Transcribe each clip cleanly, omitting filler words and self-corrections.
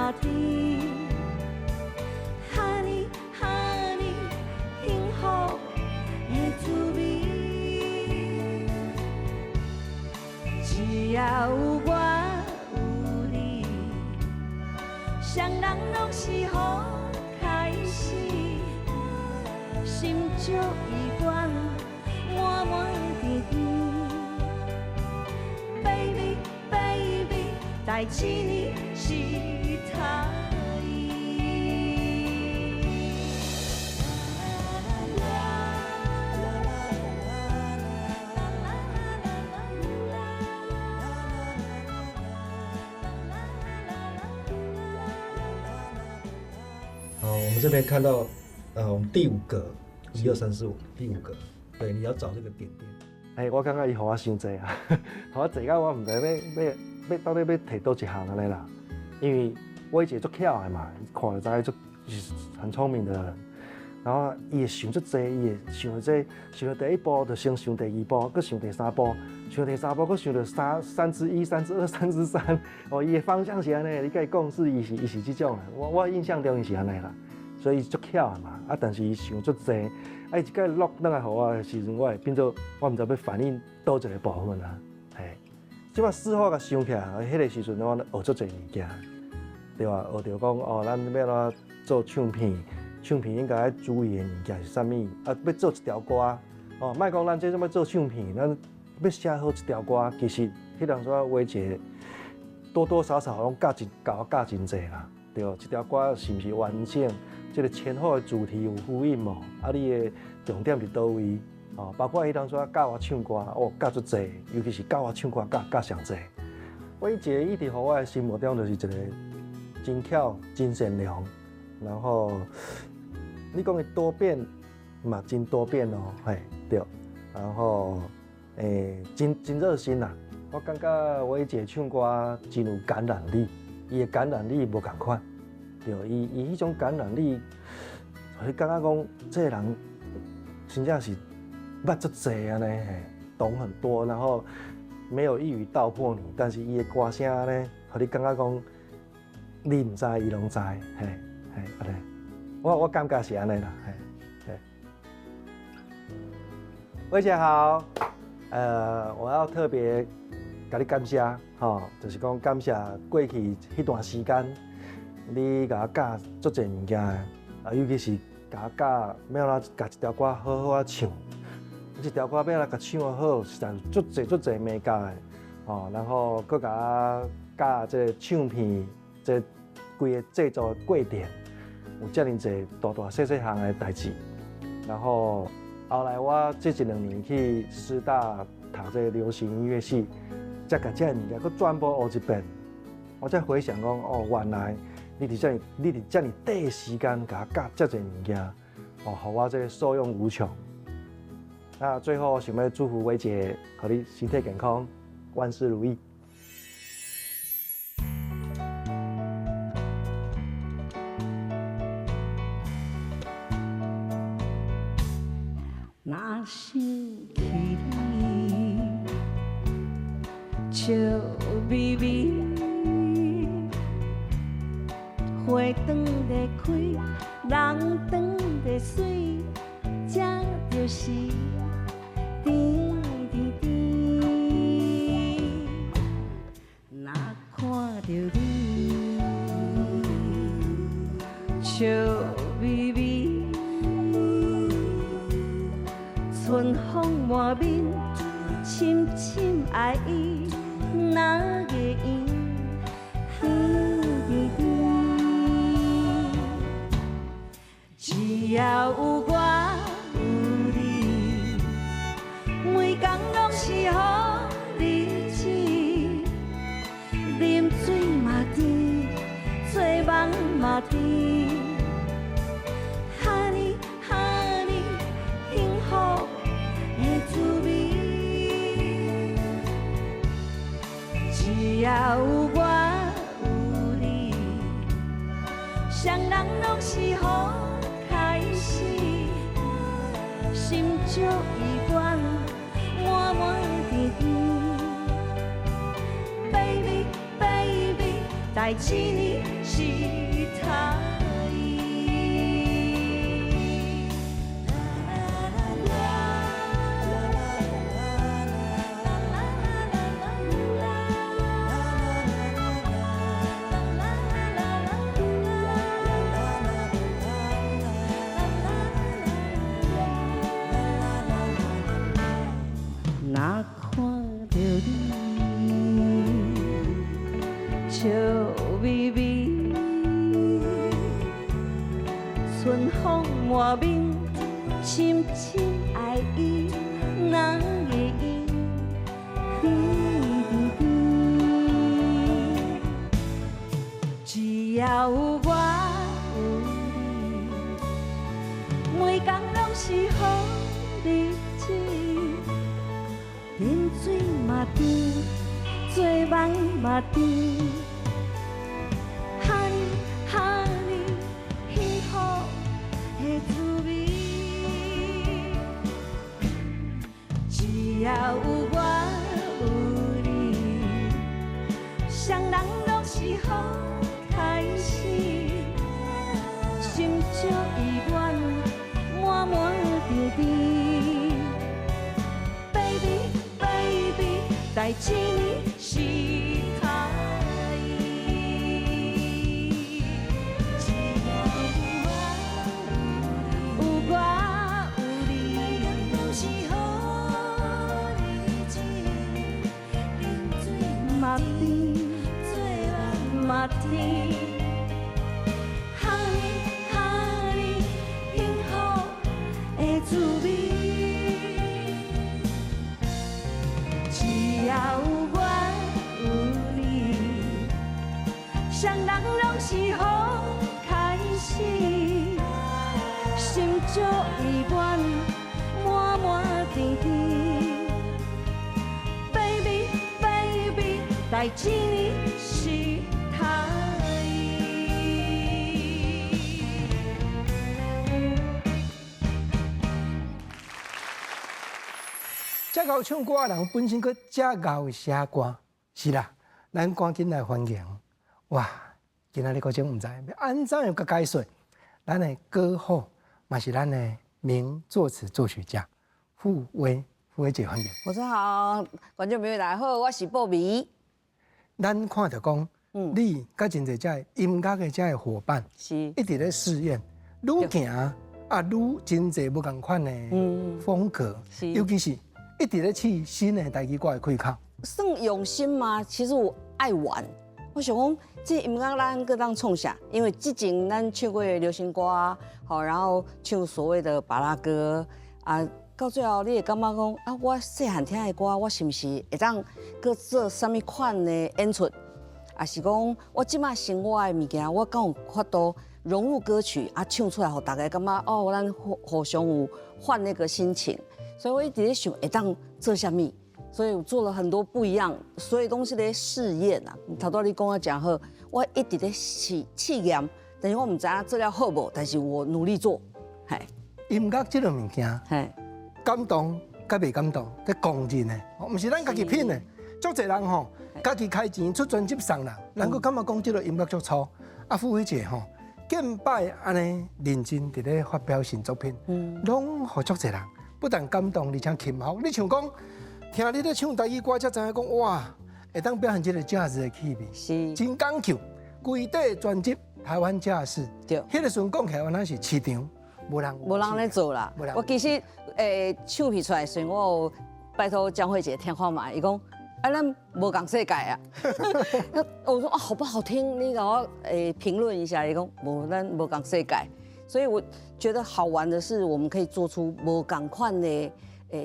嘛甜。哈呢哈呢，幸福的滋味。只要有我有你，啥人攏是好開始，心照意願，滿滿甜甜。Baby baby，代志呢是他伊。好，我們這邊看到，我們第五格，一二三四五，第五格，對，你要找這個點點。哎，我感覺伊予我傷濟啊，予我濟到我毋知欲欲欲到底欲提佗一項按呢啦。因為我一個足巧的嘛，看就知足是很聰明的人。然後伊會想足濟，伊會想這，想著第一步就先想第二步，閣想第三步，想第三步閣想著三之一、三之二、三之三。哦，伊的方向是按呢，你共伊講是伊是伊是這種的。我印象中伊是按呢啦，所以伊足巧的嘛。啊，但是伊想足濟，啊，伊一擺落轉來予我的時陣，我會變做我毋知欲反應佗一个部分啊。嘿，這擺事後共想起來，彼个時陣我學足濟物件，對吧？學著講哦，咱欲按怎做唱片，唱片應該愛注意的物件是啥物？啊，欲做一條歌，哦，莫講咱這種欲做唱片，咱欲寫好一條歌，其實彼當陣畫一個多多少少攏教真教我教真濟啦，對，一條歌是毋是完整？這個前後的主題有呼應無？啊，你的重點佇佗位？哦，包括彼當陣教我唱歌，哦，教足濟，尤其是教我唱歌教教上濟。偉傑一直予我的心目中就是一個真巧、真善良，然後你講伊多變嘛，真多變哦，嘿，對。然後真熱心啦。我感覺偉傑唱歌真有感染力，伊的感染力無仝款，對，伊伊彼種感染力，予你感覺講這个人真正是捌足濟按呢，嘿，懂很多，然後沒有一語道破你，但是伊的歌聲呢，予你感覺講你毋知，伊攏知，嘿，嘿，按呢，我感覺是按呢啦，嘿，嘿。偉傑好，我要特別共你感謝，吼，就是講感謝過去彼段時間，你共我教足濟物件的，啊，尤其是共我教欲按怎共一條歌好好仔唱，這條歌欲按怎共唱好，實在足濟足濟眉角的，吼，然後閣共我教這个唱片，這規个製作的過程，有遮爾濟大大細細項的代誌，然後後來我這一兩年去師大讀這个流行音樂系，才共這个物件閣全部學一遍，我才回想講，哦，原來你佇遮爾短的時間，共我教遮濟物件，哦，予我這个受用無窮。那最後想欲祝福偉傑，予你身體健康，萬事如意。若想起你，笑眯眯，花當咧開，人當咧媠，這就是甜甜甜。若看著你，笑眯眯，春風滿面，深深愛意，哪會用甜甜甜。只要有我有你，每工攏是好日子。啉水嘛甜，做夢嘛甜。哈呢哈呢，幸福的滋味。只要有我有你，啥人攏是好開始，心照意願，滿滿甜甜。Baby baby，代代志呢是他伊。若看著你笑眯眯，春風滿面，深深愛意，哪會用甜甜甜？只要有我有你，每工攏是好日子。饮水嘛甜，做夢嘛甜，哈呢哈呢，幸福的滋味。只要有我有你，啥人攏是好開始，心照意願，滿滿甜甜。Baby baby，代志呢是他伊。只要有我有你，每工攏是好日子。饮水嘛甜，做夢嘛甜，哈呢哈呢，幸福的滋味。只要有我有你，啥人攏是好開始，心照意願，滿滿甜甜。Baby baby，代志呢是他伊。遮𠢕唱歌的人本身閣遮𠢕寫歌，是啦，咱趕緊來歡迎。哇，今仔日閣真毋知欲按怎樣閣解說，咱的歌后嘛是咱的名作詞作曲家傅薇，傅薇姐歡迎。我說好，觀眾朋友大家好，我是布美。咱看著講，你佮真濟遮音樂的遮的夥伴，一直咧試驗，愈行啊愈真濟無仝款的風格，尤其是一直咧試新的台語歌的開口。算用心嗎？其實我愛玩，我想講，這音樂咱閣當創啥？因為之前咱唱過的流行歌，好，然後唱所謂的芭樂歌啊，到最後你會感覺講啊，我細漢聽的歌，我是毋是會當閣做啥物款的演出？抑是講我這馬生活的物件，我敢有法度融入歌曲啊，唱出來，予大家感覺哦，咱互相有換那個心情。所以我一直咧想會當做啥物，所以我做了很多不一樣，所有東西咧試驗啊。頭拄你講得誠好，我一直咧試驗，但是我毋知影做了好無，但是我努力做。嘿，音樂這個物件，感動佮袂感動，這公認的，毋是咱家己品的。足濟人吼，家己開錢出專輯送人，人閣感覺講這個音樂足粗。啊，傅薇姐吼，見擺按呢認真佇咧發表新作品，攏予足濟人不但感動，而且钦服。你像講，聽你咧唱台語歌，才知影講哇，會當表現這個爵士的氣味，真講究。規底專輯台灣爵士，彼個時陣講起來，原來是市場無人無人咧做啦。我其實唱片出來時，我有拜託江蕙姐聽看覓，伊講啊，咱無仝世界啊。我說啊，好不好聽？你共我評論一下。伊講無，咱無仝世界。所以我覺得好玩的是，我們可以做出無仝款的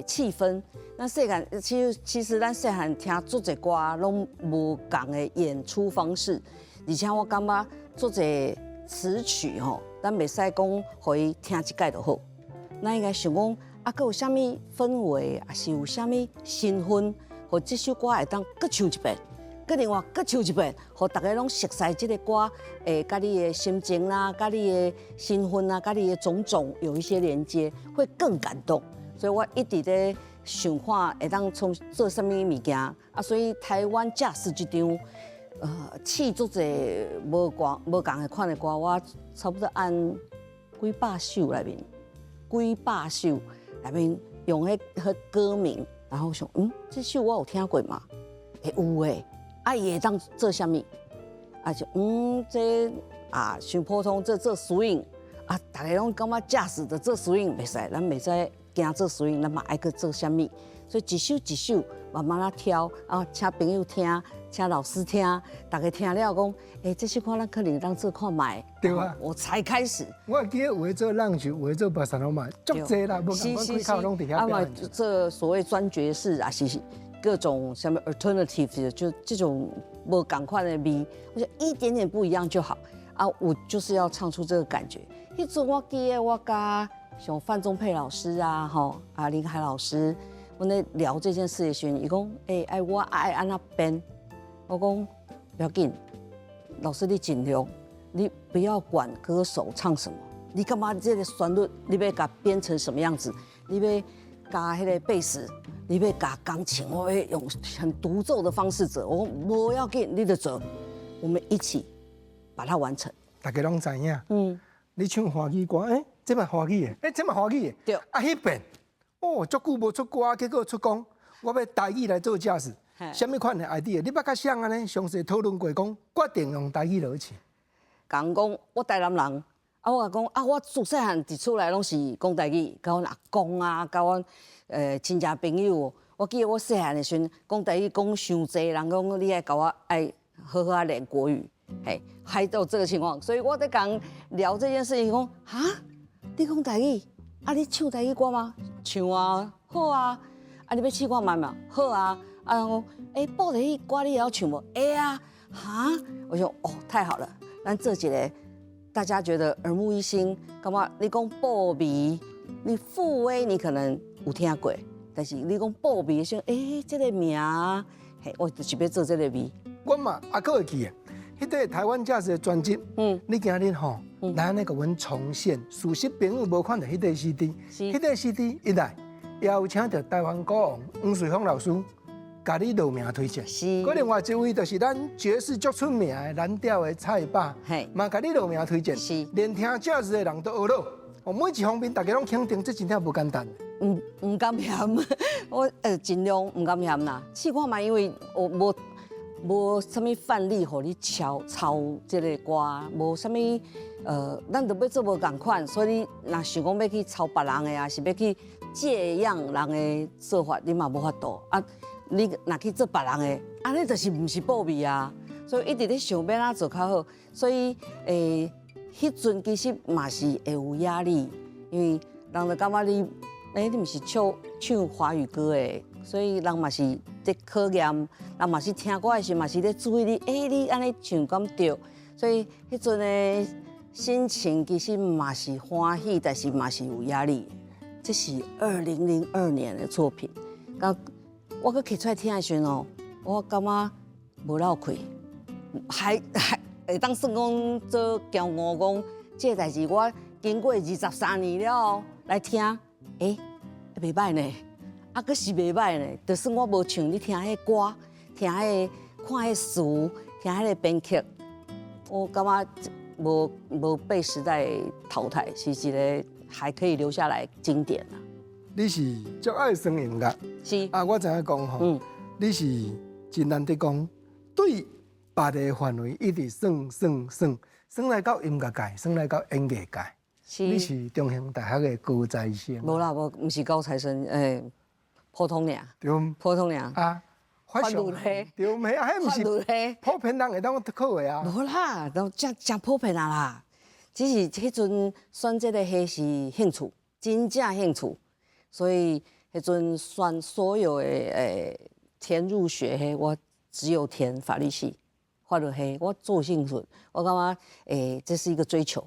氣氛。那細漢其實咱細漢聽足濟歌，攏無仝的演出方式。而且我感覺足濟詞曲吼，咱袂使講予伊聽一擺就好。咱應該想講啊，閣有啥物氛圍，抑是有啥物身份，予這首歌會當閣唱一遍，閣另外閣唱一遍，予大家攏熟悉這個歌，佮你的心情啦，佮你的身份啊，佮你的種種有一些連接，會更感動。所以我一直咧想看會當創做啥物物件啊，所以台灣爵士這張，試足濟無歌無仝的款的歌，我差不多按幾百首內面，幾百首內面用彼歌名，然後想，這首我有聽過嗎？欸，有欸，啊，伊會當做啥物？啊就這啊，傷普通，這做 swing 啊，逐家攏感覺駕駛的做 swing 袂使，咱袂使驚做 swing，咱嘛愛去做啥物？所以一首一首慢慢仔挑啊，請朋友聽，請老師聽，逐家聽了講，欸，這首歌咱可能當做看覓。對啊，我才開始。我會記得有的做 lounge，有的做 bossa nova，足濟啦，無仝款開口攏佇遐表演。這所謂專爵士啊，是各種啥物 alternative，就這種無仝款的味，我覺得一點點不一樣就好。啊，我就是要唱出這個感覺。彼陣我記得我佮像范宗沛老師啊，吼啊林海老師，阮咧聊這件事的時陣，伊講，欸，愛我愛按怎編？我講不要緊，老師你盡量，你不要管歌手唱什麼，你感覺這個旋律你欲共編成什麼樣子？你欲加彼個貝斯，你欲加鋼琴，我會用很獨奏的方式做。我講無要緊，你就做，我們一起把它完成。大家攏知影，你唱華語歌，欸，這嘛華語的，欸，這嘛華語的，啊，彼遍，哦，足久無出歌，結果出講，我欲台語來做爵士，啥物款的 idea？你捌佮誰按呢詳細討論過，講決定用台語落去唱？講講我台南人，啊，我講啊，我自細漢佇厝內攏是講台語，佮阮阿公啊，佮阮親戚朋友，我記得我細漢的時陣講台語講傷濟，人講你愛共我愛好好仔練國語，嘿，還有這個情況，所以我咧講聊這件事情，講哈，你講台語，啊，你唱台語歌嗎？唱啊，好啊，啊，你欲試看覓嗎？好啊，啊，人講，欸，布袋戲歌你會曉唱無？會啊，哈，我說哦，太好了，咱做一個大家覺得耳目一新，感覺你講布味，你傅威你可能有聽過，但是你講布味的時候，欸，這個名，嘿，我就是欲做這個味。我嘛猶閣會記得，彼個台灣爵士的專輯，你今日吼來按呢共阮重現，事實朋友無看著彼塊 CD，彼塊 CD 一來，也有請著台灣鼓王黃瑞豐老師，共你落名推薦。閣另外一位就是咱爵士足出名的藍調的蔡爸，嘛共你落名推薦。連聽爵士的人都呵囉。哦，每一方面大家攏肯定，這真正無簡單。毋敢嫌，我盡量毋敢嫌啦。試看覓，因為我無啥物範例予你抄抄這個歌，無啥物咱就欲做無仝款，所以你若想講欲去抄別人的啊，是欲去借樣人的做法，你嘛無法度啊。你若去做別人的，按呢就是毋是布味啊。所以一直咧想欲按怎做較好，所以彼陣其實嘛是會有壓力，因為人就感覺你，欸，你毋是唱唱華語歌的，所以人嘛是咧考驗，人嘛是聽歌的時嘛是咧注意你，欸，你按呢唱敢對？所以彼陣的心情其實嘛是歡喜，但是嘛是有壓力。這是2002年的作品，剛我閣提出來聽的時陣哦，我感覺無落氣，還會當算講做驕傲講，這個代誌我經過23年了後來聽，欸，袂䆀呢，啊，閣是袂䆀呢。就算我無唱，你聽彼歌，聽彼看彼詞，聽彼个編曲，我感覺無被時代淘汰，是一個還可以留下來經典啊。你是足愛耍音樂，是啊，我知影講吼，你是真難得講，對別个範圍一直耍耍耍，耍來到音樂界，耍來到演藝界。你是中興大學的高材生？無啦，無，毋是高材生，欸，普通爾。對。普通爾。啊，法律系。對，毋是啊，彼毋是普遍人會當考的啊。無啦，都誠誠普遍啊啦。只是彼陣選這個系是興趣，真正興趣，所以彼陣選所有的填入學系，我只有填法律系、法律系，我做興趣，我感覺這是一個追求。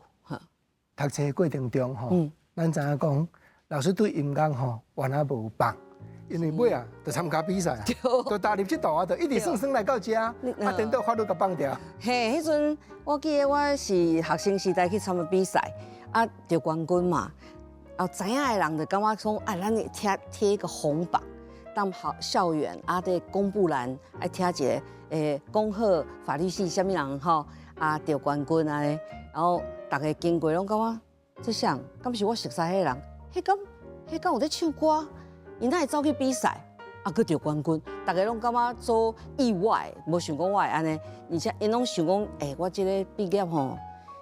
讀冊過程中吼，咱知影講，老師對音樂吼原來無放，因為尾啊就參加比賽啊，就踏入這道啊，就一直耍耍來到遮，啊，顛倒法律共放掉。嘿，彼陣我記得我是學生時代去參加比賽，啊，得冠軍嘛，啊，知影的人就感覺講，啊，咱貼貼一個紅榜，當校校園啊，佇公布欄愛聽一个，恭賀法律系啥物人吼，啊得冠軍按呢，然後逐家經過攏感覺這啥？敢是我熟似彼个人？彼敢彼敢有咧唱歌？伊哪會走去比賽？啊，閣得冠軍，逐家攏感覺做意外，無想講我會按呢，而且𪜶攏想講，我這個畢業吼，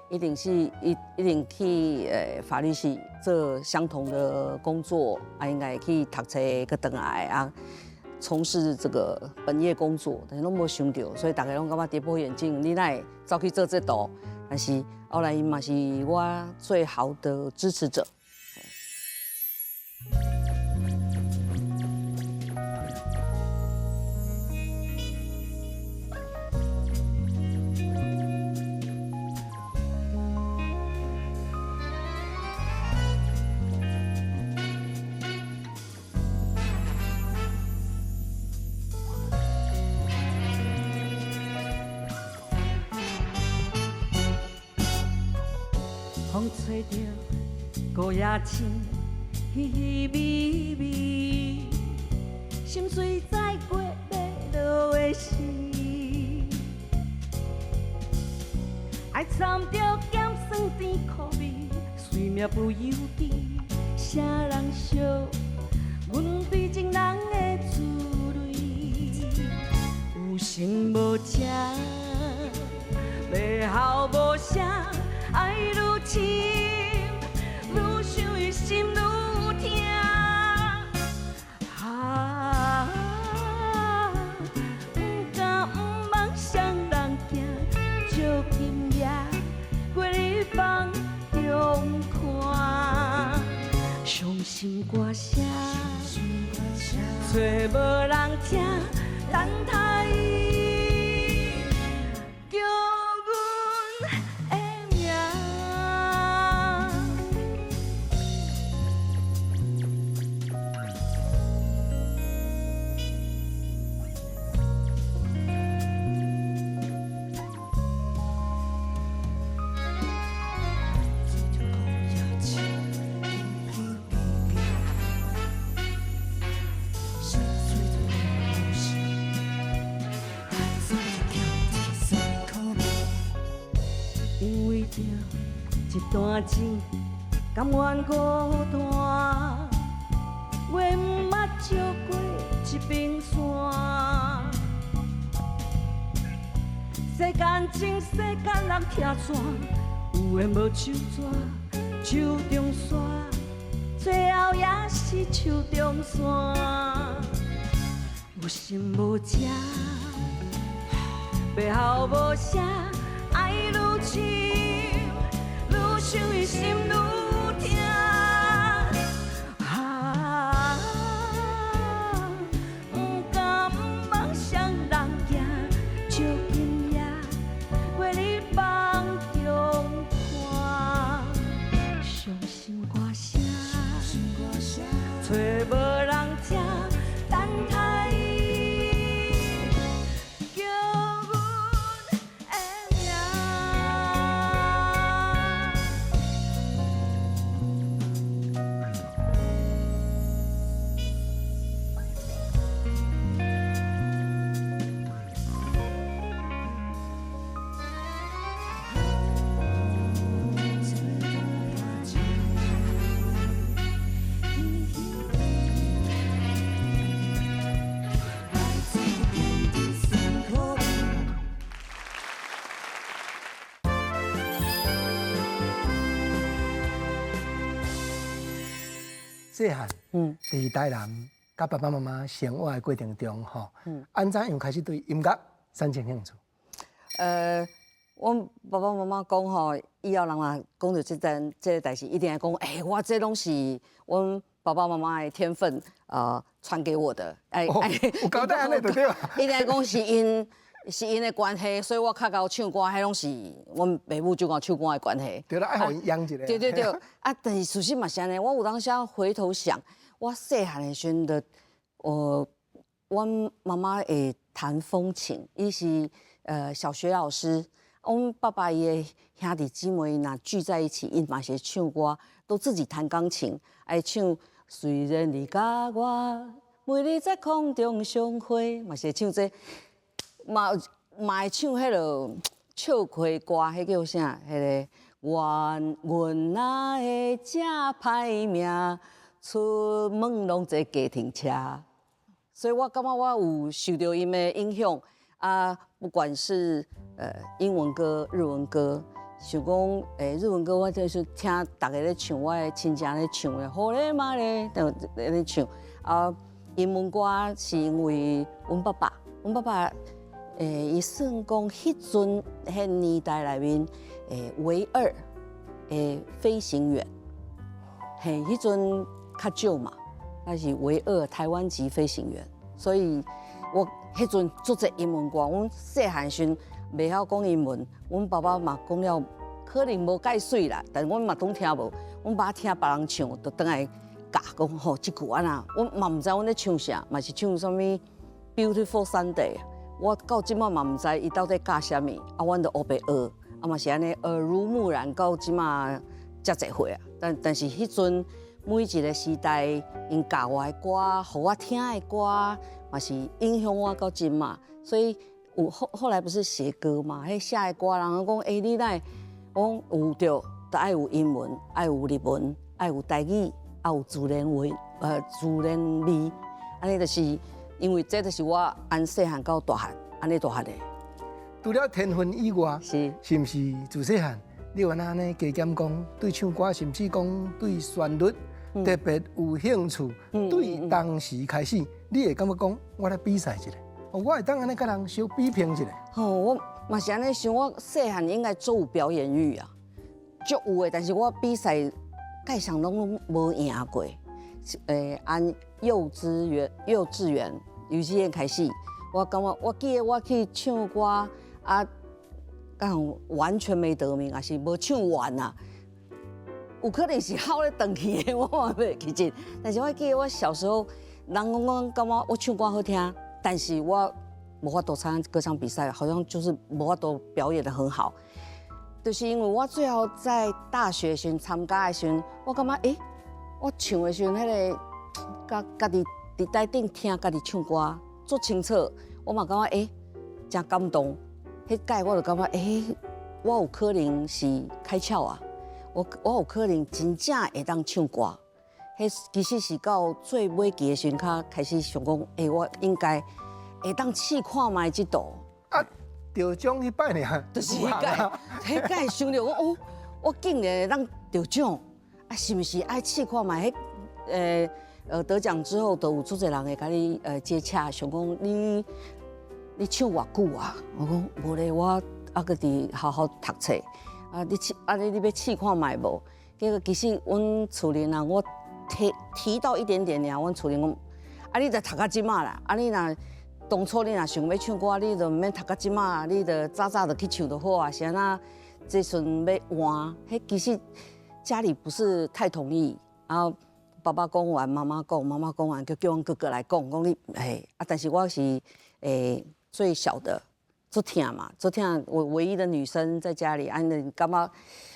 一定是一定去法律系做相同的工作，啊，應該去讀冊，閣轉來啊，從事這個本業工作，但是攏無想著，所以逐家攏感覺跌破眼鏡，你哪會走去做這道？但是後來𪜶嘛是我最好的支持者。風吹著孤夜星，稀稀微微，心碎再過欲落的時，愛摻著鹹酸甜苦味，隨命不由己，啥人惜阮對情人的滋味？有心無情，欲哭無聲。愛愈深，愈想伊心愈疼。啊，不敢不望双人行，祝今夜月日放中看，傷心歌聲，找無人聽，等待伊叫阮的名。因為著這段情，甘願孤單，月毋捌照過這冰山。世間情，世間人拆散，有緣無手紙，手中線，最後也是手中線。有心無情，欲哭無聲，愛愈深，愈想伊心愈疼。啊，不敢不望双人行，祝今夜月日放中看，傷心歌聲，找無人聽，等待伊叫阮的名。細漢，佇台南佮爸爸媽媽生活的過程中，吼，按怎樣開始對音樂產生興趣？阮爸爸媽媽講吼，以後人若講著這件這个代誌，一定會講，我這攏是阮爸爸媽媽的天分，傳給我的。有交代按呢就對啊。一定講是𪜶是𪜶的關係，所以我較𠢕唱歌，彼攏是阮爸母就𠢕唱歌的關係。對啦，愛予𪜶養一下。對對對，啊，但是事實嘛是按呢，我有當時回頭想，我細漢的時陣，就，阮媽媽會彈風琴，伊是小學老師。阮爸爸伊的兄弟姊妹若聚在一起，𪜶嘛是會唱歌，都自己彈鋼琴，愛唱。雖然你佮我每日在空中相會，嘛是會唱這個，嘛嘛會唱彼个笑開歌，彼叫啥？彼个阮阮若會正歹命，出門攏坐計程車。所以我感覺我有受著𪜶的影響啊，不管是英文歌、日文歌，像講日文歌，我就是聽逐家咧唱，我的親戚咧唱的，好咧嘛咧，就咧唱。啊，英文歌是因為阮爸爸，阮爸爸伊算講彼陣彼年代內面唯二的飛行員，嘿，彼陣較少嘛。他是唯二台灣籍飛行員，所以我彼陣足濟英文歌，阮細漢時袂曉講英文，阮爸爸嘛講了可能無蓋媠啦，但阮嘛攏聽無，阮爸聽別人唱，就轉來教講吼，這句按怎，阮嘛毋知阮咧唱啥，嘛是唱啥物 Beautiful Sunday，我到這馬嘛毋知伊到底教啥物，啊，阮就烏白學，啊嘛是按呢耳濡目染到這馬遮濟歲啊，但是彼陣。每一個時代，𪜶教我的歌，予我聽的歌，嘛是影響我到這馬。所以有後來不是寫歌嘛？彼寫的歌，人講，欸，你哪會？我講有著，就愛有英文，愛有日文，愛有台語，愛有自然話，自然味。按呢就是因為這就是我按細漢到大漢，按呢大漢的。除了天分以外，是毋是自細漢你有按呢加減講對唱歌，甚至講對旋律特別有興趣，對當時開始，你會感覺講，我來比賽一下，我會當按呢佮人相比拼一下。吼，我嘛是按呢想，我細漢應該足有表演欲啊，足有的，但是我比賽蓋上攏無贏過。按幼稚園開始，我感覺我記得我去唱歌啊，敢完全沒得名，也是無唱完啊。有可能是哭咧轉去的，我嘛袂記得。但是我記得我小時候，人講講感覺我唱歌好聽，但是我無法度參加歌唱比賽，好像就是無法度表演得很好。就是因為我最後在大學時參加的時陣，我感覺欸，我唱的時陣，彼個佮家己佇台頂聽家己唱歌足清楚，我嘛感覺欸，真感動。彼擺我就感覺欸，我有可能是開竅啊！我有可能真正會當唱歌。彼其實是到最尾期的時陣，較開始想講，欸，我應該會當試看覓這道。啊，得獎彼擺爾，就是彼擺，彼擺想著講哦，我竟然會當得獎，啊，是毋是愛試看覓？彼得獎之後，就有足濟人會共你接洽，想講你唱偌久啊？我講無咧，我猶閣佇學校讀冊。啊，你試，啊你欲試看覓無？結果其實阮厝裡人，我提到一點點爾，阮厝裡講，啊你著讀到這馬啦，啊你若當初你若想欲唱歌，你就毋免讀到這馬，你著早早就去唱就好啊。是按怎這陣欲換？彼其實家裡不是太同意，然後爸爸講完，媽媽講，媽媽講完，就叫阮哥哥來講，講你嘿啊，但是我是最小的。足疼嘛，足疼我唯一的女生在家裡，按呢感覺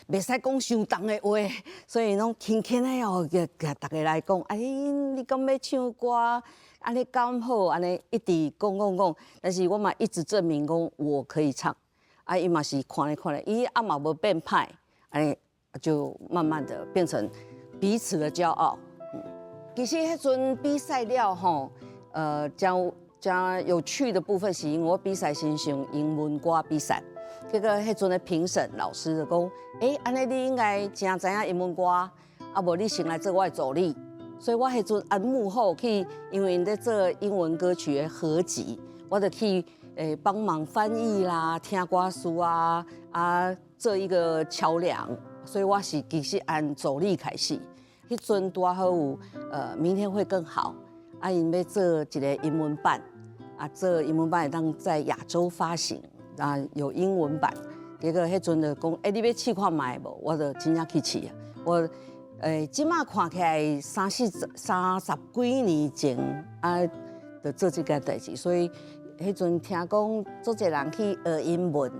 袂使講傷重的話，所以攏輕輕的哦，共逐家來講，哎，你敢欲唱歌？按呢敢好？按呢一直講講講，但是我嘛一直證明講我可以唱，啊，伊嘛是看咧看咧，伊啊嘛無變歹，按呢就慢慢的變成彼此的驕傲。其實彼陣比賽了吼，真有趣的部分是因為我比賽先用英文歌比賽，結果彼陣的評審老師就講，欸，按呢你應該真知影英文歌，啊無你先來做我的助理。所以我彼陣按幕後去，因為𪜶咧做英文歌曲的合集，我就去幫忙翻譯啦、聽歌詞啊，啊做一個橋樑。所以我是其實按助理開始，彼陣拄好有明天會更好，啊𪜶欲做一個英文版。啊，做英文版會當在亞洲發行，啊有英文版。結果彼陣就講，欸，你欲試看覓無？我就真正去試啊。我這馬看起來30幾年前啊，就做這件代誌。所以彼陣聽講，足濟人去學英文，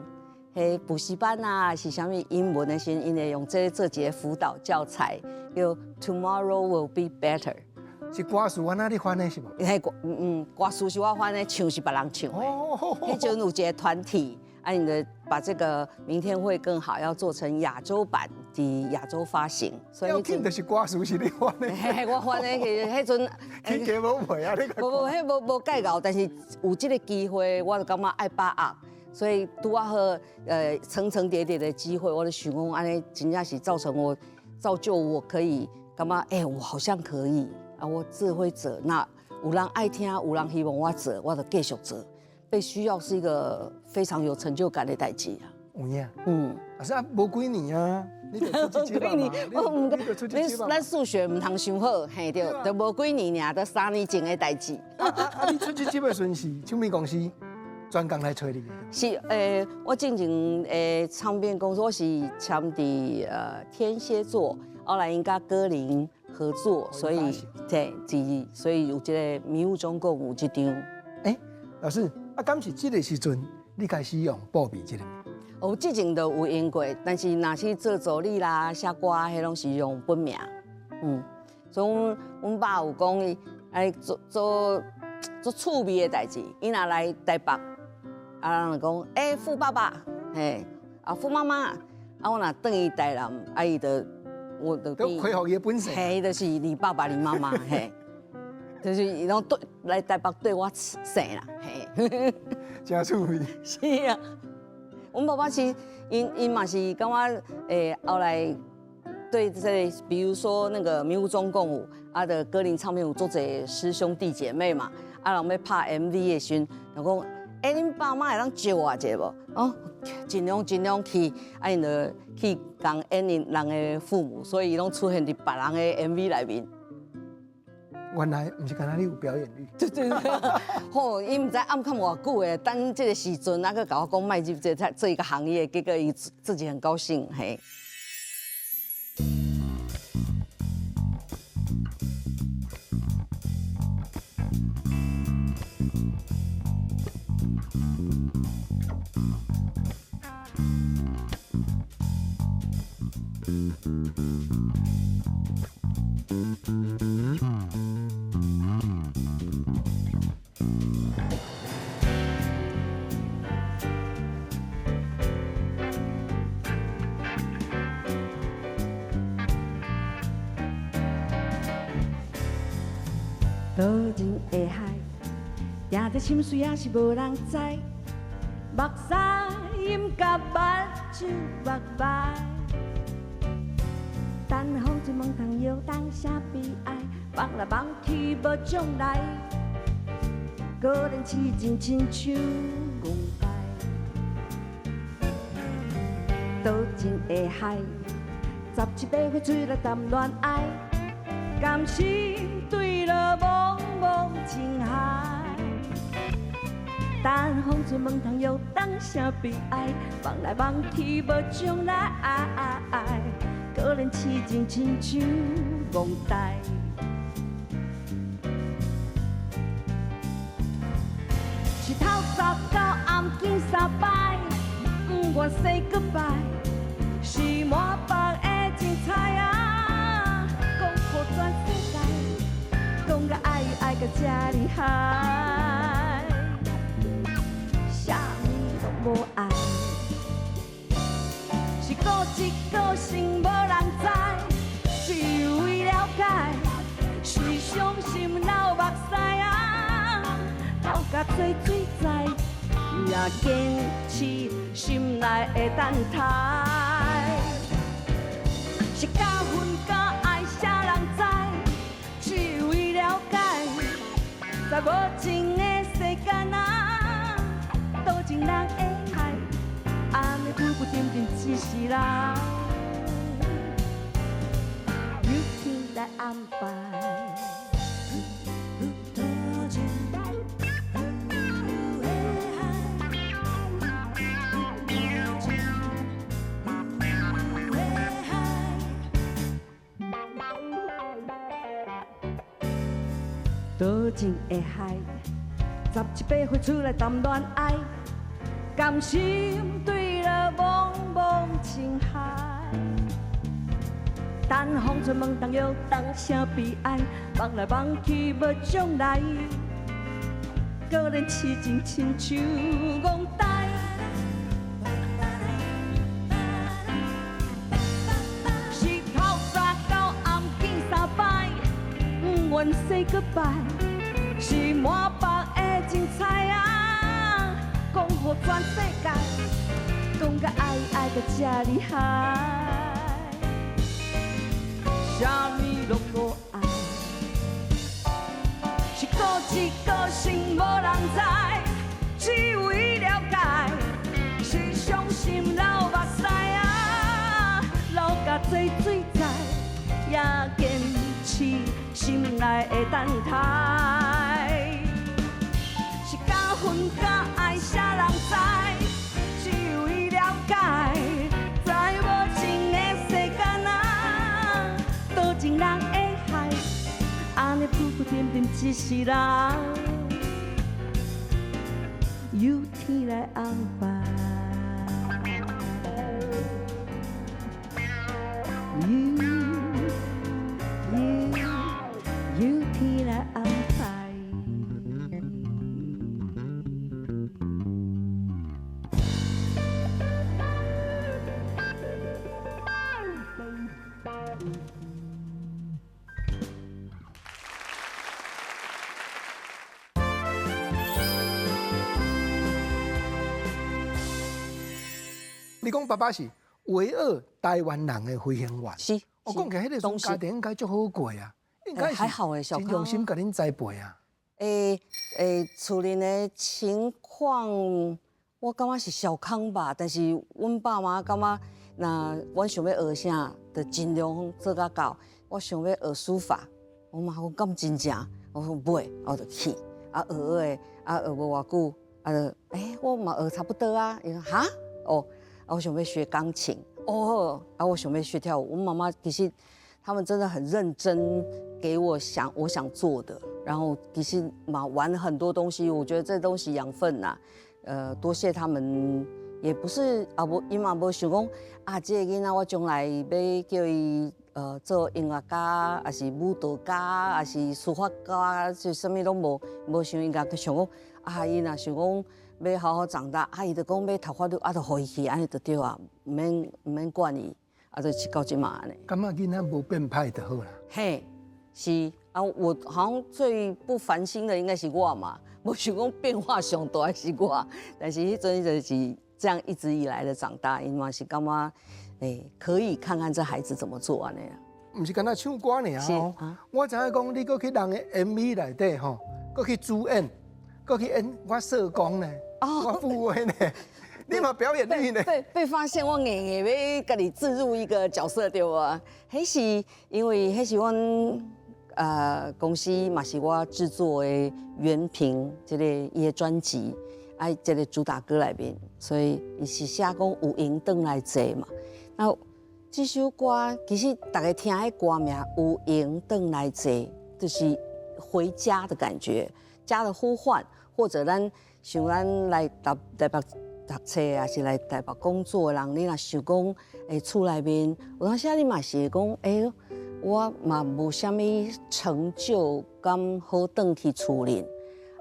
彼補習班啊，是啥物英文的時陣，𪜶會用這個做一個輔導教材，叫 Tomorrow will be better。是歌詞按怎你翻的是無？彼歌歌詞是我翻的，唱是別人唱的。彼陣有一個團體，啊，𪜶就把這個明天會更好，要做成亞洲版佇亞洲發行。所以要緊就是歌詞是你翻的。嘿，我翻的，其實彼陣。起價無賠啊！你無無，彼無無計較，但是有這個機會，我就感覺愛把握。所以拄仔好，層層疊疊的機會，我就想講，按呢真正是造成我，造就我可以感覺，欸，我好像可以啊，我智慧者，那有人愛聽，有人希望我做，我就繼續做。被需要是一個非常有成就感的代誌啊。有影，啊是啊，無幾年啊，你就出這輯嘛，我毋敢，你咱數學毋通傷好，嘿對，就無幾年爾，都3年前的代誌。啊，你出這輯的時陣是唱片公司專工來揣你的？是，我進前唱片公司我是簽佇天蠍座，後來𪜶佮歌林合作，所以對，是，所以有這個迷霧中共有這張。欸，老師，啊，敢是這個時陣你開始用布美這個名？我之前都有用過，但是若是做助理啦、寫歌，彼攏是用本名。所以阮爸有講伊愛做做做趣味的代誌，伊若來台北，啊，人就講，欸，富爸爸，嘿，啊，富媽媽，啊，我若轉去台南，啊，伊就我就恢復伊的本性，嘿，就是你爸爸、你媽媽，嘿，就是伊攏對來台北對我姓啦，嘿，真趣味。是啊，阮爸爸是，𪜶𪜶嘛是感覺，後來對這個，比如說那個迷霧中共舞，啊，的歌林唱片有足濟師兄弟姐妹嘛，啊，人欲拍 MV 的時陣，就講，欸，恁爸媽會當借我一下無？哦，盡量盡量去，啊，𪜶就去共演𪜶人的父母，所以伊攏出現佇別人的 MV 內面。原來毋是干焦你有表演欲。對對對，吼，伊毋知暗崁偌久的，等這個時陣，啊，閣共我講莫入這個行業，結果伊自己很高興，嘿。多情的海，定在深水也是無人知，目屎飲甲目睭目目。等風吹蒙糖藥，等啥悲哀？望來望去無將來，可憐痴情親像戇呆。多情的海，17、8歲出來談戀愛，甘心坠落茫茫情海。等風吹蒙糖藥，等啥悲哀？望來望去無將來。可怜痴情亲像戆呆，是透早到暗见三摆，不愿 say goodbye，是满腹的情猜啊，讲予全世界，讲甲爱爱甲这厉害，啥物拢无爱。是固执个性无人知，只有伊了解。是伤心流目屎啊，流甲做水灾，也坚持心内的等待。是甲恨甲爱，啥人知？只有伊了解。在无情的世间啊，多情人的海。按呢浮浮沉沉一世人，由天来安排。多情的海，17、8歲出來談戀愛，甘心坠落茫茫情海。等风吹问东药，等啥悲哀？望来望去无将来，果然痴情亲像戆呆。是透早到暗见三摆，毋愿 say goodbye，是满腹的精彩啊，讲予全世界，讲甲爱爱甲这厉害，啥物拢无爱，是固执个性无人知，只有伊了解，是伤心流目屎啊，流甲做水在，也坚持心内的等待，是敢恨敢爱，啥人知？只有伊了解，在无情的世间啊，多情人会害，按呢浮浮沉沉一世人，由天来安排。由天来安排。你講爸爸是唯二台灣人的飛行員，是。我講起來，彼個時陣家庭應該足好過啊，應該還好欸，真用心共恁栽培啊。厝裡的情況，我感覺是小康吧，但是阮爸媽感覺，若阮想欲學啥，就盡量做甲到。我想欲學書法，我媽講敢真正，我講袂，我就去啊學學的，啊學無偌久，啊就我嘛學差不多啊，伊講哈哦。啊，我想欲學鋼琴，哦，啊，我想欲學跳舞。我媽媽其實他們真的很認真，給我想做的。然後其實嘛玩很多東西，我覺得這東西養分吶，多謝他們，也不是啊，無伊嘛無想講啊，這個囡仔我將來欲叫伊做音樂家，抑是舞蹈家，抑是書法家，就啥物攏無想，伊家想講啊，伊若想講欲好好長大，啊，伊就講欲讀法律，啊，就予伊去，按呢就對啊，毋免管伊，啊，就到這馬按呢。感覺囡仔無變歹就好啦。嘿，是啊，我好像最不煩心的應該是我嘛，無想講變化上大是我，但是彼陣就是這樣一直以來的長大，伊嘛是感覺，可以看看這孩子怎麼做按呢。毋是干焦唱歌爾哦，我知影講你閣去人的 MV 內底吼，閣去主演，閣去演我社工呢。我富威呢，你嘛表演力呢？被發現，我硬硬欲共你置入一個角色對無？彼是因為彼是阮公司嘛是我製作的原平這個伊的專輯，啊這個主打歌內面，所以伊是寫講有閒轉來坐嘛。那這首歌其實大家聽彼歌名有閒轉來坐，就是回家的感覺，家的呼喚，或者咱。像咱來台北讀冊，抑是來台北工作的人，你若想講，厝內面有當時你嘛是會講，我嘛無啥物成就，敢好轉去厝裡，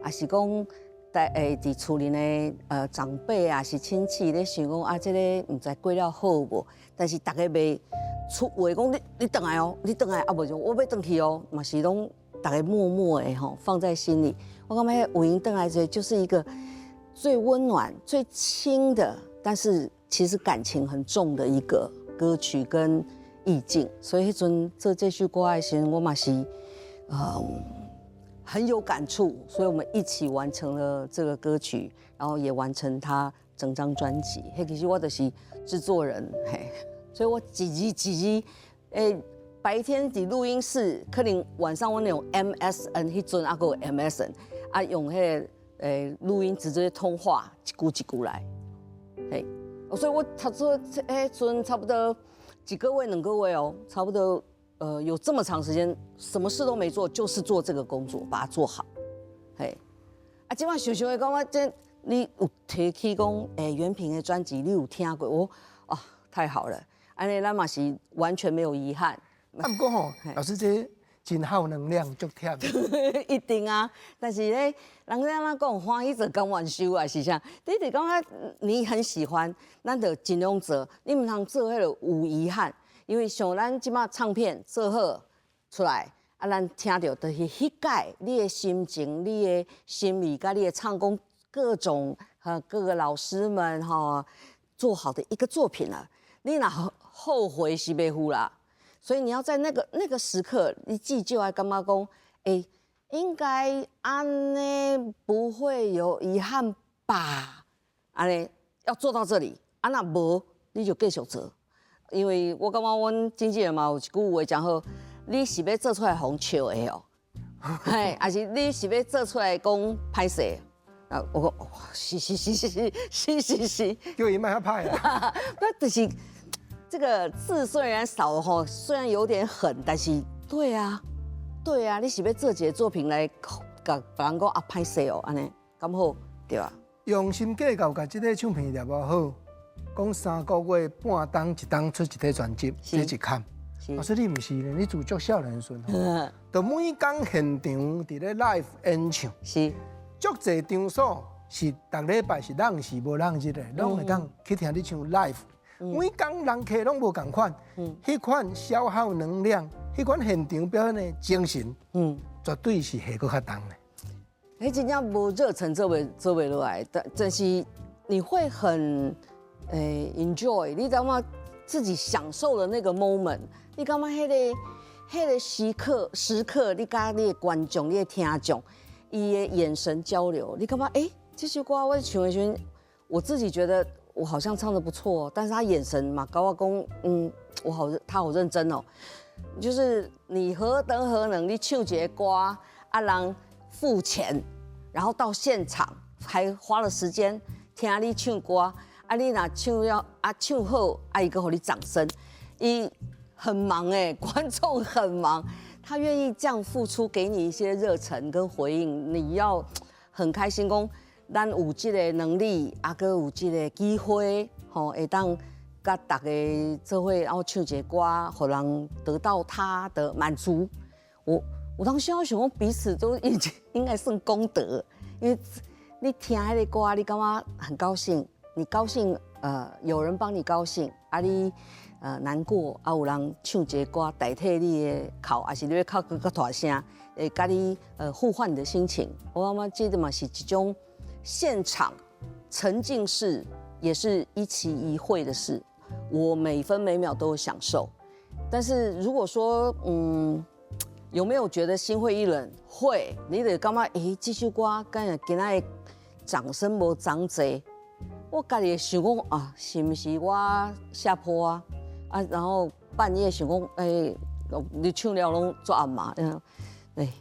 抑是講，佇厝裡的長輩啊，是親戚咧想講啊，這個毋知過了好無？但是逐家袂出話講，你轉來哦，你轉來啊，無就我欲轉去哦，嘛是攏逐家默默的吼放在心裡。我感覺有閒轉來坐就是一個最溫暖、最輕的，但是其實感情很重的一個歌曲跟意境。所以彼陣做這首歌的時陣，我嘛是很有感觸，所以我們一起完成了這個歌曲，然後也完成他整張專輯。彼其實我就是製作人，嘿，所以我一字一字，白天佇錄音室，可能晚上我用 MSN，彼陣猶閣有 MSN。啊，用彼個錄音直接通話，一句一句來，嘿，所以我差不多彼陣差不多幾個月、2個月哦，差不多有這麼長時間，什麼事都沒做，就是做這個工作，把它做好，嘿。啊，這擺想想會感覺這你有提起講，原平的專輯你有聽過？我啊，太好了，按呢咱嘛是完全沒有遺憾，啊，毋過吼，老師這真耗能量，足忝。一定啊，但是咧，人家按怎講，歡喜做甘願受啊，是啥？你就感覺你很喜歡，咱就盡量做，你毋通做彼個有遺憾，因為像咱這馬唱片做好出來，啊，咱聽著就是彼擺你的心情、你的心理、佮你的唱功，各種和各個老師們吼做好的一個作品了，你若後悔是袂赴啦。所以你要在那個時刻，你至少愛感覺講，欸，應該按呢不會有遺憾吧？按呢要做到這裡，啊若無你就繼續做，因為我感覺阮經紀人嘛有一句話誠好，你是欲做出來予人笑的哦，嘿，還是你是欲做出來講歹勢？啊，我講是是是是是是是是，叫伊莫遐歹啊，不就是。這個字雖然少吼，雖然有點狠，但是對啊，對啊，你是欲做一個作品來共別人講啊歹勢哦，按呢敢好對吧？用心計較，共這個唱片業無好，講3個月半冬一冬出一張專輯，這一坎。老師你毋是呢？你自足少年時陣，就每工現場佇咧 live 演唱，是足濟場所是逐禮拜是人時無人日的，攏會當去聽你唱 live。每工人客攏無仝款，彼款消耗能量，彼款現場表演的精神，絕對是下閣較重的。彼真正無熱忱做袂落來，但是你會很enjoy，你感覺自己享受的那個 moment，你感覺彼個時刻，你佮你的觀眾、你的聽眾，伊的眼神交流，你感覺欸，這首歌我唱的時陣，我自己覺得我好像唱得不錯，但是他眼神嘛，共我講，嗯，我好，他好認真哦，就是你何德何能，你唱一個歌，啊人付錢，然後到現場還花了時間聽你唱歌，啊你若唱了啊唱好，啊伊閣予你掌聲，伊很忙欸，觀眾很忙，他願意這樣付出給你一些熱忱跟回應，你要很開心講。咱有這個能力，啊，閣有這個機會，吼，會當佮大家做伙，然後唱一個歌，予人得到他的滿足。我當時我想講，彼此都已經應該算功德，因為你聽彼個歌，你感覺很高興，你高興，有人幫你高興，啊你難過，啊有人唱一個歌代替你的哭，還是你欲哭閣較大聲，會佮你互換你的心情。我感覺這個嘛是一種。現場沉浸式也是一期一會的事，我每分每秒都有享受。但是如果說，嗯，有沒有覺得心灰意冷？會，你得感覺，欸，這首歌敢若今仔的掌聲無仝濟，我家己會想講啊，是毋是我下坡啊？啊，然後半夜想講，欸，你唱了攏做暗嘛？嗯，欸。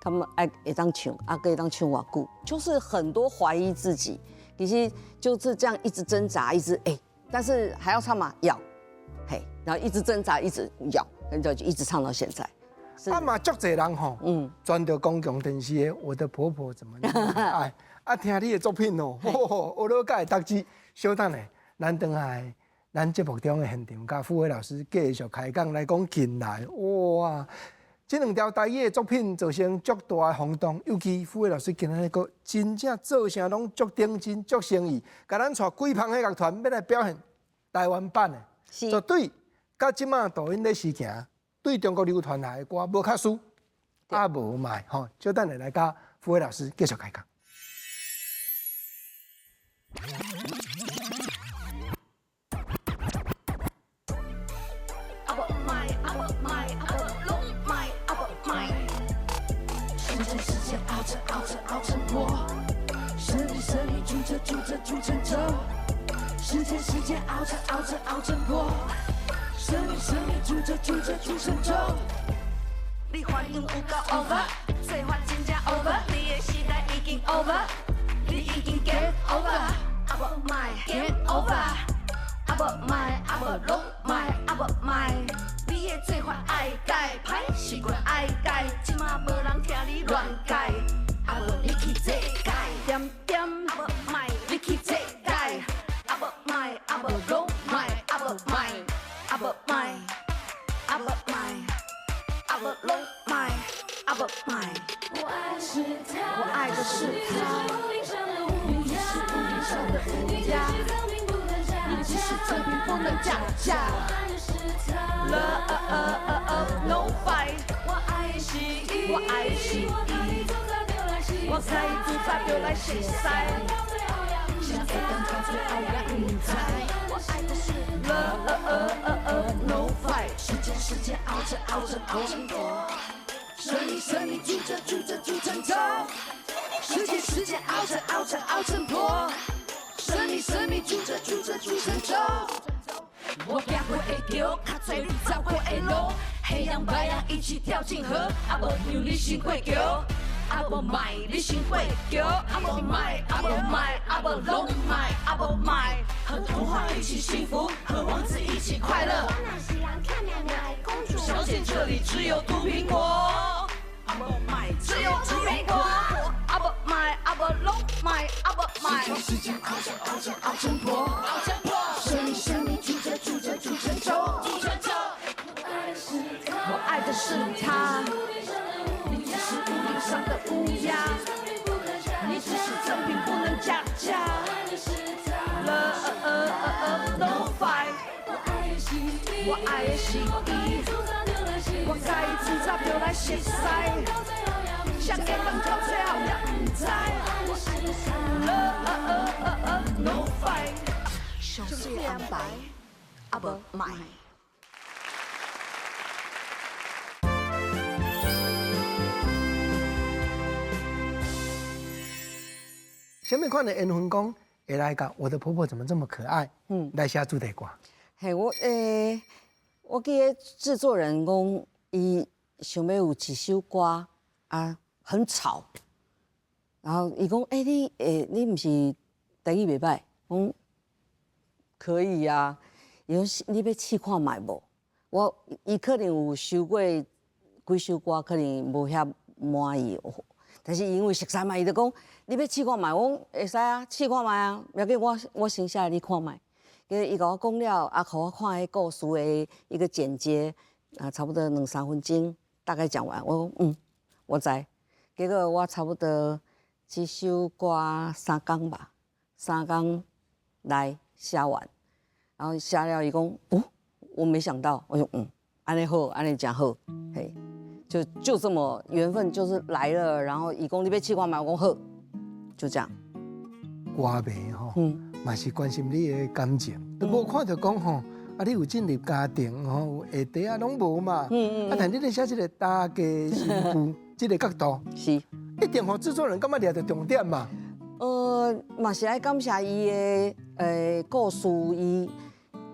他們愛會當唱，啊，閣會當唱偌久，就是很多懷疑自己，其實就是這樣一直掙扎，一直欸，但是還要唱嗎？要，嘿，然後一直掙扎，一直要，然後就一直唱到現在。啊嘛，足濟人吼，轉著公共電視的《我的婆婆怎麼那麼愛》，啊，聽你的作品哦，學了解得知，稍等下，咱轉來咱節目中的現場，佮傅慧老師繼續開講來講近來，哇！這兩條台語的作品造成足大的轟動，尤其傅慧老師今仔日閣真正做啥攏足認真、足誠意，共咱帶幾芳的樂團欲來表現台灣版的，絕對佮這馬抖音咧時行，對中國流傳來的歌無較輸，啊無䆀吼，稍等下來佮傅慧老師繼續開講。時間時間熬成熬成熬成破，生命生命煮着煮着煮成粥。你反應有夠 over，做法真正 over，你的時代已經 over，你已經 game over，啊無莫 game over，啊無莫啊無攏莫啊無莫，你的做法愛改，歹習慣愛改，這馬無人聽你亂改，啊無你去這改，點點啊無莫你去這改。啊無莫，啊無攏莫，啊無莫，啊無莫，啊無莫。啊無攏莫，啊無莫。我愛的是他，你只是屋頂上的烏鴉，你只是贈品不能加價。Love no fight，我愛是伊，我愛是伊，我知做早就來熟似，啥會當到最後也毋知。我愛的是 love no fight，時間時間熬成熬成熬成婆，生命生命煮著煮著煮成粥，時間時間熬成熬成熬成婆，生命生命煮著煮著煮成粥。我行過的橋，較濟你走過的路，黑羊白羊一起跳進河，啊無讓你先過橋，啊無莫你先過橋，啊無莫，啊無莫，啊無攏莫，啊無莫，和童話一起幸福，和王子一起快樂。我若是人疼命命的公主。小姐，這裡只有毒蘋果，啊無莫，只有毒蘋果，啊無莫，啊無攏莫，啊無莫。時間熬成熬成熬成婆，熬成婆，生命生命煮著煮著煮成粥，煮成粥。我愛的是他，你只是屋頂上的烏鴉，你只是贈品不能加價。Love no fight，我愛的是伊，我知做早就來熟似，啥會當到最後也毋知。Love no fight，上媠的安排，啊無莫。啥物款的緣分講會來共我的婆婆怎麼這麼可愛？來寫主題歌。嘿，我欸，我記得製作人講，伊想欲有一首歌啊，很吵。然後伊講，欸，你欸，你毋是台語袂䆀？我講可以啊。伊講你欲試看覓無？我伊可能有收過幾首歌，可能無遐滿意。但是因為熟似嘛，伊就講你欲試看覓，我講會使啊，試看覓啊，無要緊，我我先寫你看覓。伊共我講了，啊，予我看彼故事的一個簡介，啊，差不多兩三分鐘，大概講完。我講嗯，我知。結果我差不多這首歌三工吧，三工來寫完，然後寫了伊講，哦，我沒想到，我說嗯，按呢好，按呢誠好，嘿。就就這麼緣分就是來了，然後伊講你欲試看覓，我講好，就這樣。歌迷吼，嘛是關心你的感情，都無看著講吼，啊你有進入家庭吼，有下底啊攏無嘛，啊但你咧寫這個大家媳婦這個角度，是，一定予製作人感覺掠著重點嘛。嘛是愛感謝伊的故事，伊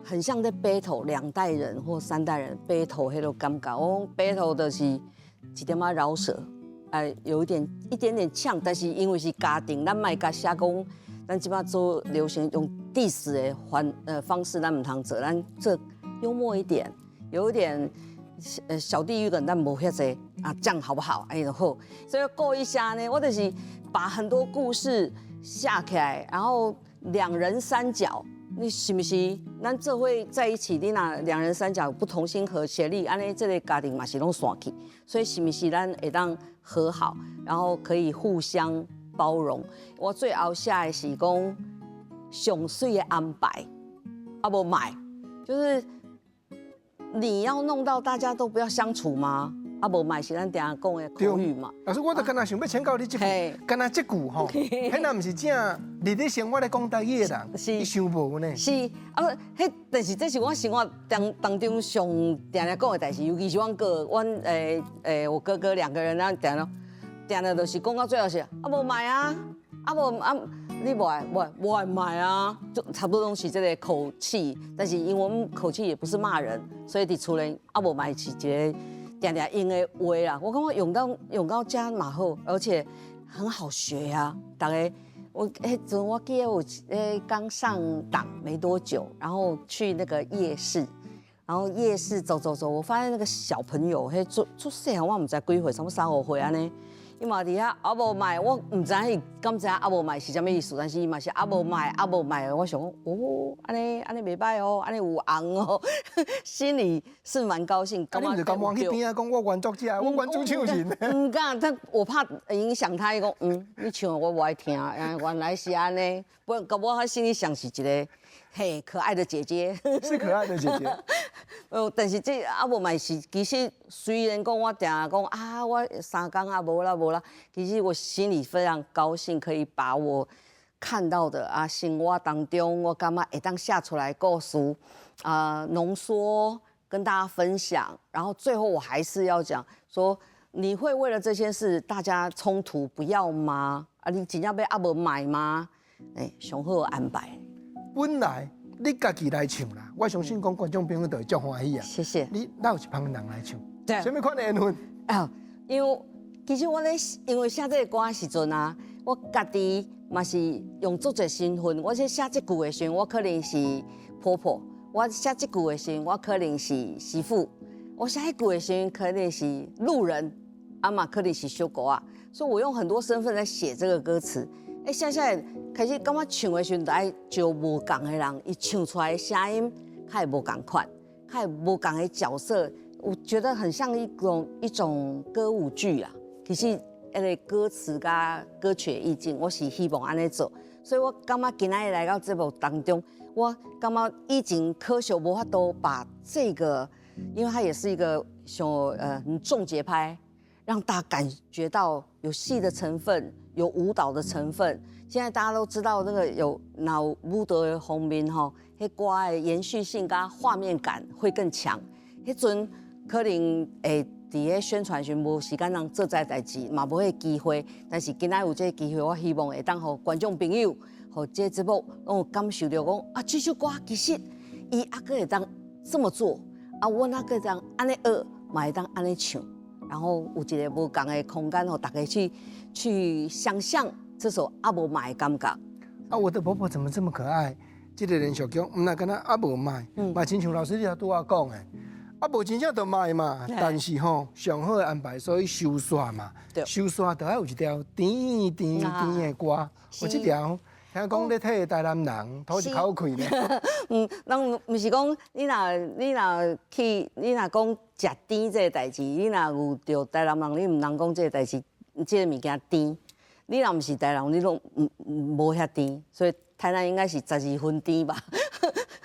很像在 battle 兩代人或三代人 battle 彼個感覺。我講 battle 就是一點仔饒舌，哎，有一點一點點嗆，但是因為是家庭，咱莫共寫講，咱這擺做流行用 diss 的方式，咱毋通做，咱做幽默一點，有一點小地獄梗，咱無遐濟啊，這樣好不好？哎，就好。所以過一下呢，我就是把很多故事寫起來，然後兩人三腳。你是毋是？咱做伙在一起，你若兩人三腳不同心合協力，按呢這個家庭嘛是攏散去。所以是毋是咱會當和好，然後可以互相包容？我最後寫的是講上媠的安排，啊無莫，就是你要弄到大家都不要相處嗎？啊無莫是咱定定講的口語嘛。老師，我就敢若想欲請教你這句，敢若這句吼，彼若毋是正日咧生活咧講台語的人，伊想無呢。是啊，彼但是這是我生活當當中上定定講的代誌，尤其是阮哥，阮欸欸我哥哥兩個人啊，定定定就是講到最後是啊無莫啊，啊無啊你無愛無愛無愛莫啊，就差不多攏是這個口氣，但是因為我們口氣也不是罵人，所以佇厝內啊無莫是一個定定用的話啦。我感覺用到遮嘛好，而且很好學啊。逐家我彼陣我記得我剛上檔沒多久，然後去那個夜市，然後夜市走走走，我發現那個小朋友彼足足細漢，我毋知幾歲，差不多三五歲按呢。伊嘛佇遐啊無賣，我毋知伊敢知影啊無賣是啥物意思，但是伊嘛是啊無賣啊無賣，我想講哦，按呢按呢袂䆀哦，按呢有紅哦，心裡是蠻高興。啊，你毋是共望去邊仔講我原作者，我原主唱人。毋敢，他我怕影響他，伊講嗯，你唱我無愛聽，原來是按呢，不過我心裡想是一個嘿可愛的姐姐，是可愛的姐姐。但是這啊無嘛是，其實雖然講我定定講啊，我三工啊無啦無啦，其實我心裡非常高興，可以把我看到的啊生活當中，我感覺會當寫出來故事啊濃縮跟大家分享，然後最後我還是要講說，你會為了這些事大家衝突不要嗎？啊，你真正欲啊無賣嗎？欸，上好安排。本來你家己來唱啦，我相信講觀眾朋友都會足歡喜啊。謝謝。你哪有一幫人來唱？對。啥物款的緣分？啊，因為其實我咧，因為寫這個歌的時陣啊，我家己嘛是用足濟身份。我咧寫這句的時陣，我可能是婆婆；我寫這句的時陣，我可能是媳婦；我寫彼句的時陣，可能是路人，啊嘛可能是小狗啊。所以我用很多身份在寫這個歌詞。欸，寫寫開始感覺唱的時陣，就愛招無仝的人，伊唱出來的聲音較會無仝款，較會無仝的角色，我覺得很像一種歌舞劇啊。其實，彼个歌詞佮歌曲的意境，我是希望按呢做，所以我感覺今仔日來到節目當中，我感覺以前可惜無法度把這個，因為它也是一個像很重節拍，讓大家感覺到有戲的成分，有舞蹈的成分。現在大家都知道那個有腦舞蹈的方面吼，彼歌的延續性佮畫面感會更強。彼陣可能會佇咧宣傳時無時間通做這代誌，嘛無彼个機會。但是今仔有這个機會，我希望會當予觀眾朋友，予這個節目攏有感受著講啊，這首歌其實伊猶閣會當這麼做，啊，阮猶閣會當按呢學，嘛會當按呢唱，然後有一個無仝的空間，予大家去想象這首啊無賣的感覺。啊，我的婆婆怎麼這麼可愛？這個連續劇，毋若干焦啊無賣，嘛親像老師你頭拄仔講的，啊無真正就賣嘛，但是吼上好的安排，所以收煞嘛，收煞就愛有一條甜甜甜的歌，有這條聽講咧替台南人吐一口氣呢。嗯，人毋是講你若去，你若講食甜這个代誌，你若遇著台南人，你毋通講這个代誌，這个物件甜。你若毋是台南人，你攏毋無遐甜，所以台南應該是12分甜吧，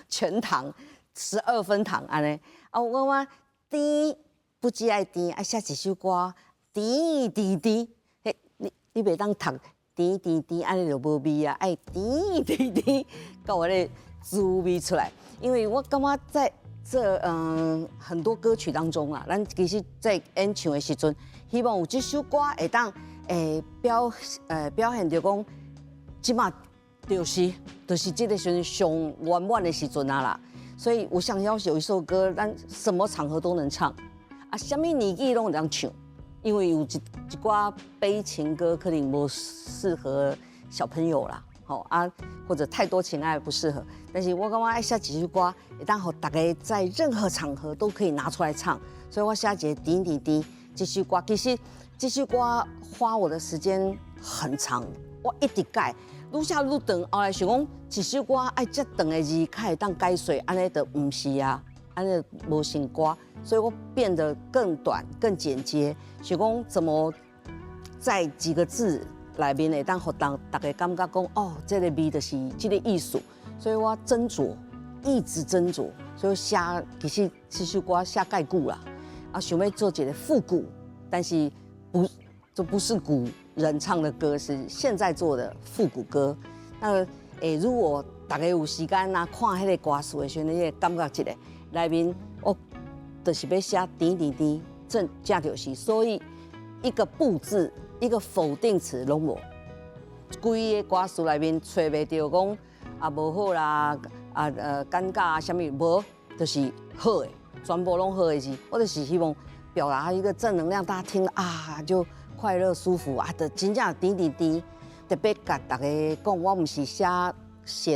全糖12分糖按呢。啊，我感覺甜不只愛甜，愛寫一首歌甜甜甜，彼你袂當讀甜甜甜，按呢就無味啊，愛甜甜甜，閣有彼个滋味出來。因為我感覺在這很多歌曲當中啊，咱其實在演唱的時陣，希望有這首歌會當表現著講，這馬就是這個時陣上圓滿的時陣啊啦。所以我想要有一首歌，咱什麼場合都能唱，啊，啥物年紀攏會當唱，因為有一寡悲情歌可能無適合小朋友啦，吼啊，或者太多情愛不適合。但是我感覺愛寫一首歌，會當予大家在任何場合都可以拿出來唱。所以我寫一個甜甜甜這首歌，其實這首歌花我的時間很長，我一直改，愈寫愈長。後來想講，一首歌愛遮長的字，較會當解說，按呢就毋是啊，按呢無成歌，所以我變得更短、更簡潔。想講怎麼在幾個字內面會當予大家感覺講，哦，這个味就是這个意思。所以我斟酌，一直斟酌，所以寫其實這首歌寫蓋久啦，啊，想欲做一个復古，但是不，這不是古人唱的歌，是現在做的復古歌。那如果大家有時間啊，看彼个歌詞的時陣，你會感覺一下內面，我就是欲寫甜甜甜，正正就是，所以一個不字，一個否定詞攏無。規个歌詞內面揣袂著講啊無好啦，啊尷尬啊啥物無，就是好的，全部攏好的字。我就是希望表達一個正能量，大家聽啊就快樂舒服啊，就真正甜甜甜。特別共大家講，我毋是寫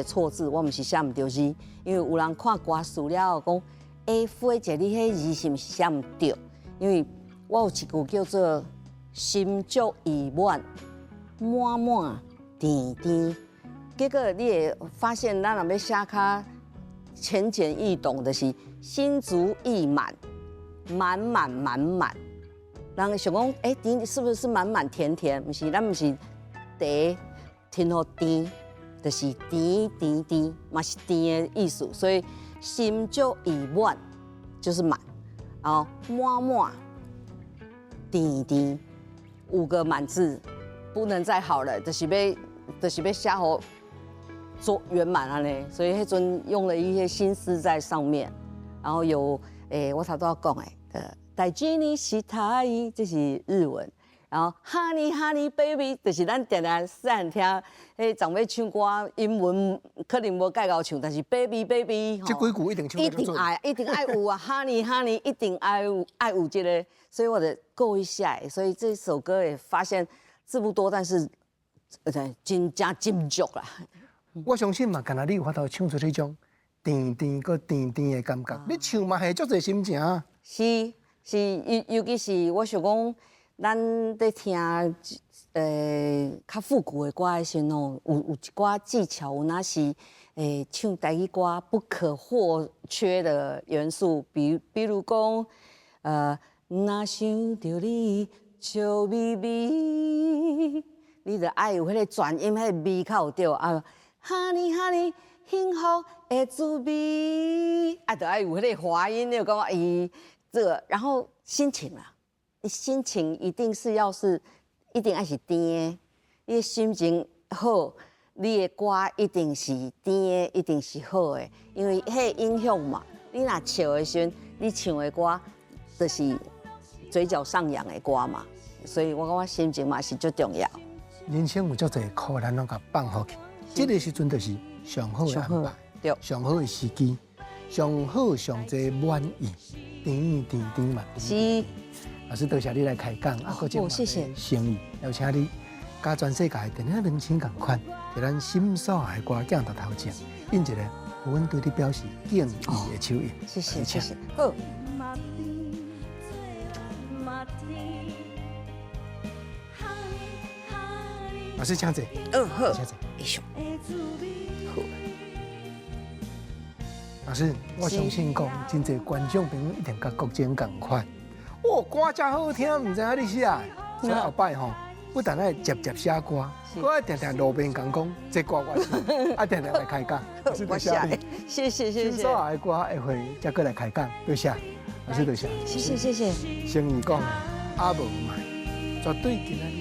錯字，我毋是寫毋著字，因為有人看歌詞了後講，欸，傅姐，你彼字是毋是寫毋著？因為我有一句叫做心足意滿，滿滿甜甜。結果你會發現，咱若欲寫較淺顯易懂，就是心足意滿，滿滿滿滿。人想講，欸，甜是不是滿滿甜甜？毋是，咱毋是茶添予甜，就是甜甜甜，嘛是甜的意思。所以心足意滿就是滿，然後滿滿甜甜，五個滿字不能再好了，就是欲寫予做圓滿按呢。所以彼陣用了一些心思在上面，然後有欸，我頭拄仔講的，大事にしたい，這是日文。然後 Honey Honey Baby，就是咱定定細漢聽，彼長輩唱歌英文可能無蓋𠢕唱，但是 Baby Baby，這幾句一定唱一定愛，一定愛有啊，Honey Honey，一定愛有愛有這個，所以我就故意寫，所以這首歌也發現字不多，但是真正斟酌啦。我相信嘛，敢若你有法度唱出彼種甜甜閣甜甜的感覺，你唱嘛會足濟心情。是是，尤其是我想講，咱咧聽較復古的歌的時陣吼，有一寡技巧，有若是唱台語歌不可或缺的元素，比如講，若想著你笑眯眯，你著愛有彼個轉音，彼個味較有對啊。Honey Honey，幸福的滋味，啊，著愛有彼個滑音，你有感覺伊這個，然後心情啊。你心情一定是要是，一定愛是甜的。你的心情好，你的歌一定是甜的，一定是好的，因為彼個影響嘛。你若笑的時陣，你唱的歌就是嘴角上揚的歌嘛。所以我感覺心情嘛是足重要。人生有足濟苦，咱攏共放予去。這個時陣就是上好的安排，上好的時機，上好上濟滿意，甜甜甜嘛。是。老師多謝你來開講，啊，閣這麼誠意，邀請你佮全世界的電影明星仝款，佇咱心所愛的歌鏡頭頭前，印一個阮對你表示敬意的手印。謝謝謝謝。好。老師請坐。嗯好。請坐。哎呦。好。老師，我相信講，真濟觀眾朋友一定佮國珍仝款。哦，歌遮好聽，毋知影你寫的，所以後擺吼，不但愛捷捷寫歌，閣愛定定路邊共講，這歌我寫，啊定定來開講。我寫的，謝謝謝謝。心所愛的歌下回才閣來開講，多謝，老師多謝。謝謝謝謝。誠意講的，阿無賣，絕對今仔日。